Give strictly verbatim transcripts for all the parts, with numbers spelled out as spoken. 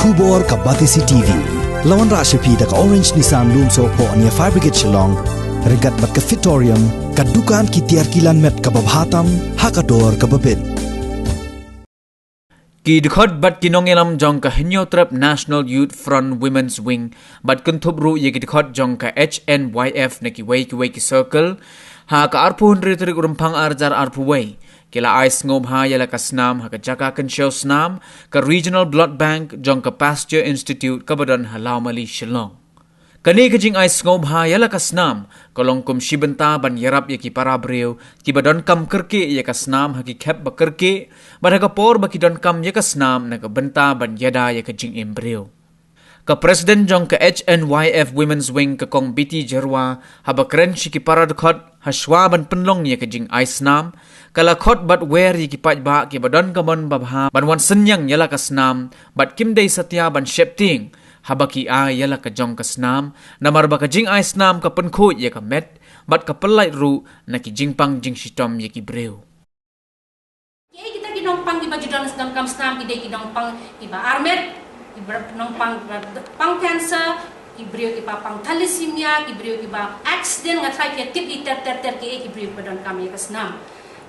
Khubor ka Batesi T V. La wanrah sha phi da ka Orange Nissan Lumsohphoh near Fire Brigade Shillong. Ryngkat bad ka Fitorium, ka dukan ki tiar kilan met kaba bha tam ha ka dor kaba bit. Ki dkhot bad ki nongïalam jong ka Hynñiewtrep National Youth Front Women's Wing bad kynthup ruh ïa ki dkhot jong ka H N Y F na kiwei kiwei ki circle ha ka arphew hynriew tarik u Rymphang ar hajar arphew wei ki la ai sngewbha ïa la ka snam ha ka jaka kynshew snam ka Regional Blood Bank jong ka Pasteur Institute kaba don ha Lawmali, Shillong. Kane ka jingai sngewbha ïa la ka snam ka long kum shi bynta ban ïarap ïa ki para briew kiba donkam kyrkieh ïa ka snam ha ki khep ba kyrkieh bad ha ka por ba ki donkam ïa ka snam na ka bynta ban ïada ïa ka jingim briew. Ka President jong ka H N Y F Women's Wing, ka Kong Biti Jyrwa, haba kren sha ki para dkhot hashwa ban pynlong ïa ka jingai snam, ka la khot bad wer ïa ki paidbah kiba don ka mon babha ban wan synñiang ïa la ka snam bad kim dei satia ban sheptieng haba ki ai ïa la ka jong ka snam, namar ba ka jingai snam ka pynkhuid ïa ka met bad ka pyllait ruh na ki jingpang jingshitom ïa ki briew. Ki, kita ki nongpang kiba ju don sdang kam snam ki dei ki nongpang kiba armet, kiba nongpang kiba pang cancer, ki briew kiba pang thalassemia, ki briew kiba accident, nga trai phi tip ki ter ter ter ki, ki briew kiba donkam ïa ka snam.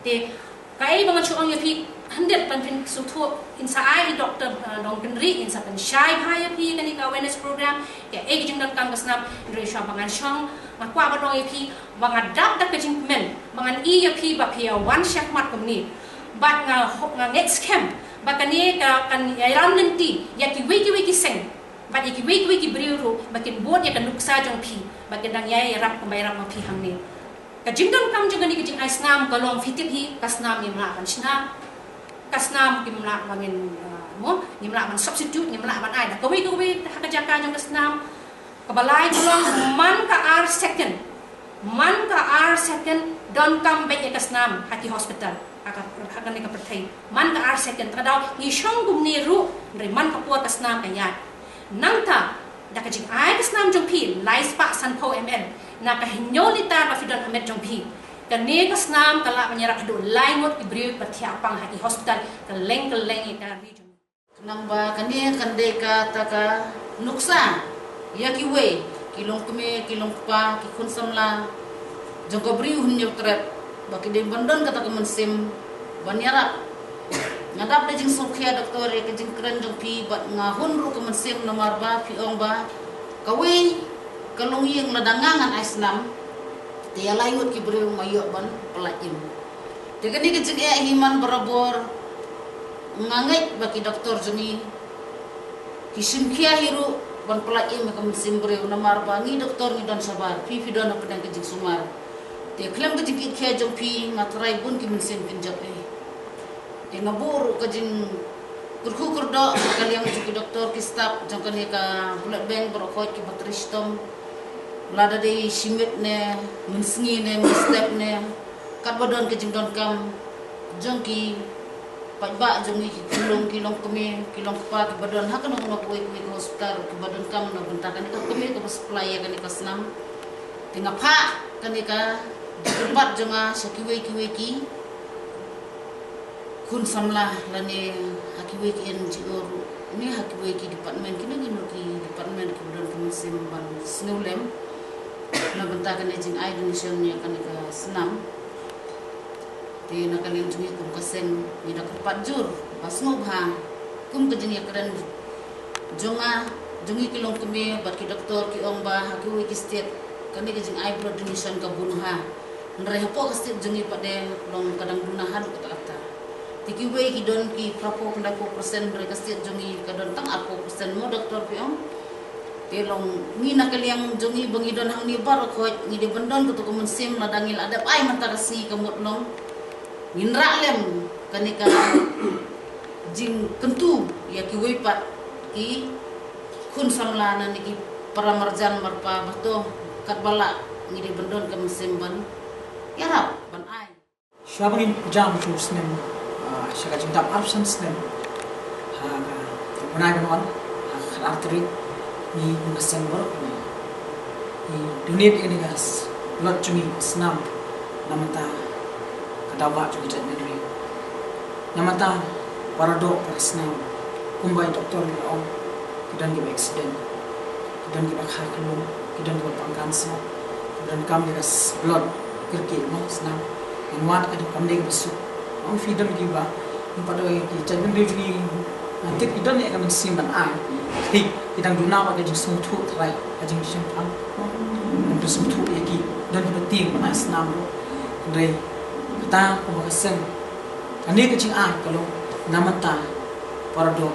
Te kaei ba ngan shu ong ïa phi, hynrei ban pynsngewthuh, in sa ai i doktor, uh, nongkynriah, in sa pynshai bha ïa phi kane ka awareness program, kaei ka jingdonkam ka snam, hynrei shuwa ba ngan shong, nga kwah ban ong ïa phi ba nga dap da ka jingkmen ba ngan ïohi ïa phi ba phi ïa wan shakhmat kumne. Bad nga ho-, nga ngeit skhem ba kane ka kan ïalam lynti ïa kiwei kiwei ki seng bad ïa kiwei kiwei ki briew ruh ba kin bud ïa ka nuksa jong phi ba kin dang ïai ïarap kumba ïarap ma phi hangne. Ka jingdonkam jong kane ka jingai snam ka long, phi tip hi, ka snam ngim lah ban shna. Ka snam ngim lah ban ngin, uh, mo, ngim lah ban substitute, ngim lah ban ai da kawei kawei ha ka jaka jong ka snam. Kaba lai ka long man ka ar second. Man ka ar second donkam beit ïa ka snam ha ki hospital. Ha ka, ha kane ka pyrthei. Man ka ar second. Te ka daw ngi shong kumne ruh, hynrei man ka por ka snam ka ïaid. Nangta da ka jingai ka snam jong phi lai spah sanphew M L na ka hynñiew litar ba phi don ha met jong phi, kane ka snam ka lah ban ïarap haduh lai ngut ki briew ba thiah pang ha ki hospital kylleng kylleng ïa ka ri jong ngi. Khnang ba kane kan dei kata ka nuksa ïa kiwei ki longkmie, ki longkpa, ki khun samla jong ka Bri u Hynñiewtrep ba ki dei ban don kata ka mynsiem ban ïarap. Nga dap da jingsngewkhia doktor ïa ka jingkren jong phi bad nga hun ruh ka mynsiem namar ba phi ong ba kawei ka longïing lada nga ngan ai snam te ïa lai ngut ki briew nga ïoh ban pyllait im. Te kane ka jingeh hi man barabor, nga ngeit ba ki doktor jong ngi ki shim khia hi ruh ban pyllait im ïa ka mynsiem briew namar ba ngi doktor ngi don shabar, phi phi don hapdeng ka jingsumar. Te khlem ka jingkit khia jong phi nga trai bun ki mynsiem kin jop eh. Te nga buh ruh ka jingkyrkhu kyrdoh ka liang jong ki doktor, ki staff jong kane ka blood bank baroh khoit kiba trei shitom. Lada dei shi miet ne mynsngi ne mynstep ne katba don ka jingdonkam jong ki paidbah jong ngi, ki khyllung, ki longkmie, ki longkpa kiba don ha kano kano kawei kawei ka hospital kiba donkam na bynta kane ka kmie kaba supply ïa kane ka snam. Te nga phah kane ka jingkyrpad jong nga sha kiwei kiwei ki khun samla lane ha kiwei ki N G O ruh ne ha kiwei ki department, kino kino ki department kiba don ka mynsiem ban sngewlem na bynta kane jingai donation ïa kane ka snam. Te na ka liang jong ngi kum ka seng ngi da kyrpad jur ba sngewbha kum ka jingïakren jong nga, jong ngi ki longkmie bad ki doktor ki ong ba ha kiwei ki state kane ka jingai blood donation ka bun ha. Hynrei hapoh ka state jong ngi pat de long ka dang duna haduh katta katta. Te kiwei ki don ki phraphew khyndai phew percent, hynrei ka state jong ngi ka don tang arphew percent mo doktor phi ong. Te long ngi na ka liang jong ngi ba ngi don hangne baroh khoit ngi dei ban don kato ka mynsiem lada ngi la dep ai mynta ka sngi ka mut long ngin rah lem kane ka jingkyntu ïa kiwei pat ki khun samla na ne ki para marjan marpa ba to katba lah ngi dei ban don ka mynsiem ban ïarap ban ai. Shuwa ba ngin pyrjam shu snem, ah, sha ka jingdap arphew san snem ha ka bnai ba ngi wan ha ka khatar tarik, ngi kum ka seng baroh ngi donate ïa kane ka s-, blood jong ngi, snam, na bynta ka daw bah jong ka jaitbynriew. Na bynta para doh para snam, kumba i doktor i la ong, Ki don kiba accident, ki don kiba kha kyllum, ki don kiba pang cancer, ki don kam kiba blood kyrkieh mo snam. Ngan wad ka dei kam dei kaba suk. Ong phi don kiba, ym pat dei ki jait bynriew jong ngi. Tip ki don ïa ka mynsiem ban ai. Hei, ki dang duna bad ka jingsngewthuh trai, ka jingshemphang. Ngan pynsngewthuh ïa ki, don kiba tieng ban ai snam ruh. Hynrei kata kumba ka seng, kane ka jingai ka long na mynta para doh.